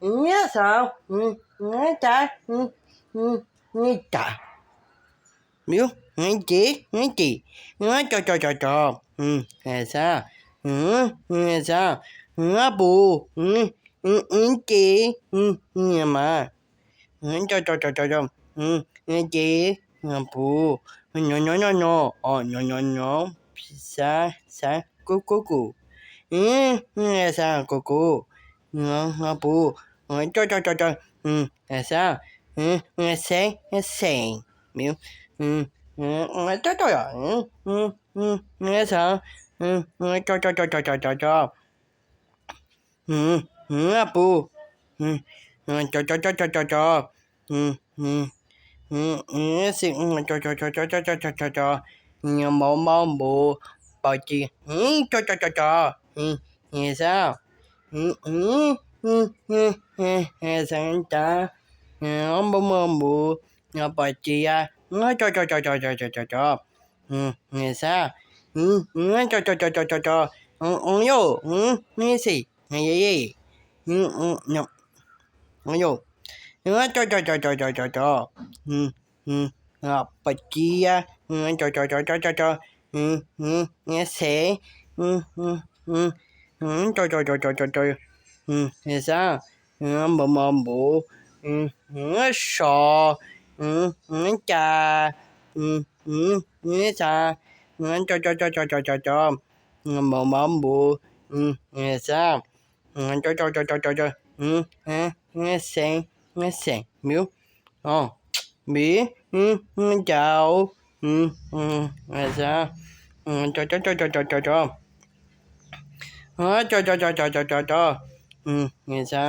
ເງືອສາວ ເງືອ ເງືອຈາ ເງືອ ເງືອ ເງືອຈາ ມິວ ເງືອຈີ ເງືອຈີ ເງືອຈໍຈໍຈໍຈໍ ອືມ ເງືອສາວ ເງືອ ເງືອສາວ ເງືອປູ ອືມ ອືມ ອືມ ເງືອຈີ ອືມ ເງືອໝາ ເງືອຈໍຈໍຈໍຈໍ ອືມ ເງືອຈີ ເງືອປູ ເງືອ ຍອ ຍອ ຍອ ຍອ ອອ ຍອ ຍອ ຍອ ສາ ສາ ກູ ກູ ກູ ອືມ ເງືອສາວ ກູ ກູ ເງືອ ເງືອປູ ເງືອຈໍຈໍຈໍຈໍ ອືມ ເງືອສາວ ເງືອ ເງືອແສງ ເງືອແສງ ມິວ ອືມ ເງືອ ເງືອຈໍຈໍ ອືມ ອືມ ອືມ ເງືອສາວ ເງືອ ເງືອຈໍຈໍຈໍຈໍຈໍຈໍ ອືມ ເງືອປູ ອືມ ເງືອຈໍຈໍຈໍຈໍຈໍ ອືມ ອືມ ອືມ ເງືອສິ ອືມ ຈໍຈໍຈໍຈໍ ເງືອເມົາເມົາໂບ ປາຈີ ອືມ ຈໍຈໍຈໍຈໍ ອືມ ເງືອສາວ ອືມ ອືມ ອືມ ອືມ ເງືອສັງຈາ ເງືອເມົາເມົາໂບ ເງືອປາຈີ ອືມ ຈໍຈໍຈໍຈໍ ອືມ ເງືອສາວ ອືມ ເງືອຈໍຈໍຈໍຈໍ ອືມ ອືມ ໂຢ ອືມ ເງືອສິ ເງືອເຢ ອືມ ອືມ ໂຢ ເງືອຈໍຈໍຈໍ ອືມ ອືມ ອາ ປາຈີ ອືມ ຈໍຈໍຈໍຈໍ ອືມ ອືມ ເງືອເສ ອືມ ອືມ ອືມ ອືມ ຈໍຈໍຈໍຈໍ ອືມ ເງືອສາ ອືມ ເບົາເບົາໂບ ອືມ ເງືອຊໍ ອືມ ເງືອຈາ ອືມ ອືມ ເງືອສາ ອືມ ຈໍຈໍຈໍ ອືມ ເບົາເບົາໂບ ອືມ ເງືອສາ ອືມ ເຈົ້າ ເຈົ້າ ເຈົ້າ ເຈົ້າ ເຈົ້າ ເຈົ້າ ອືມ ເອີ ເງືອແສງ ເງືອແສງ ມິວ ອໍ ບີ ອືມ ເງືອເຈົ້າ ອືມ ອືມ ເງືອຊາ ອືມ ເຈົ້າ ເຈົ້າ ເຈົ້າ ເຈົ້າ ເຈົ້າ ເຈົ້າ ເຈົ້າ ເອີ ເຈົ້າ ເຈົ້າ ເຈົ້າ ເຈົ້າ ເຈົ້າ ເຈົ້າ ເຈົ້າ ອືມ ເງືອຊາ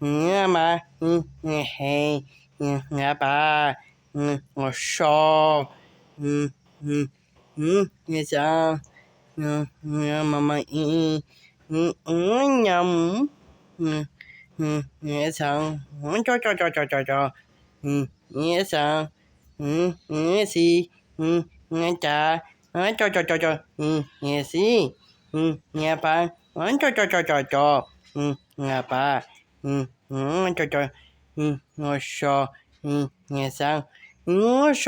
ເງືອໝາ ອືມ ເງືອແຮງ ອືມ ເງືອປາ ອືມ ງໍຊໍ ອືມ ອືມ ອືມ ເງືອຊາ ເງືອ ເງືອມາມາອີ ອືມ ອືມ ຍຳ ອືມ ອືມ ເງືອສັງ ເຈົ້າ ເຈົ້າ ເຈົ້າ ເຈົ້າ ເຈົ້າ ອືມ ເງືອສັງ ອືມ ເງືອສີ ອືມ ເງືອຈາ ເຈົ້າ ເຈົ້າ ເຈົ້າ ເຈົ້າ ອືມ ເງືອສີ ອືມ ເງືອປາ ເຈົ້າ ເຈົ້າ ເຈົ້າ ເຈົ້າ ເຈົ້າ ອືມ ເງືອປາ ອື ອື ຈອ ຈອ ອື ງ ຊ ອື ງ ຊ ງ ຊ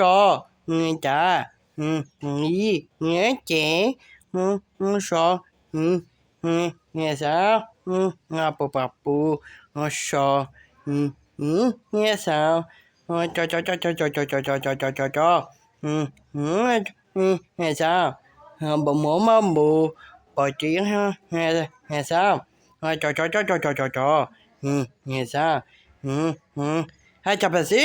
ງ ຈາ ອື ງ ລີ ງ ເຈ ອື ງ ຊ ອື ງ ງ ຊ ອື ງ ປະ ປະ ປູ ງ ຊ ອື ອື ງ ຊ ອ ຈ ຈ ຈ ຈ ອື ອື ງ ຊ ອ ບໍ່ ມ ມະ ບໍ່ ປ ຈິ ຮ ຮ ຮ ຊ ອ ຈ ຈ ຈ ຈ ຈ ຈ ຈ ອື ງ ຊ ອື ອື ໃຫ້ຈັບໄປຊິ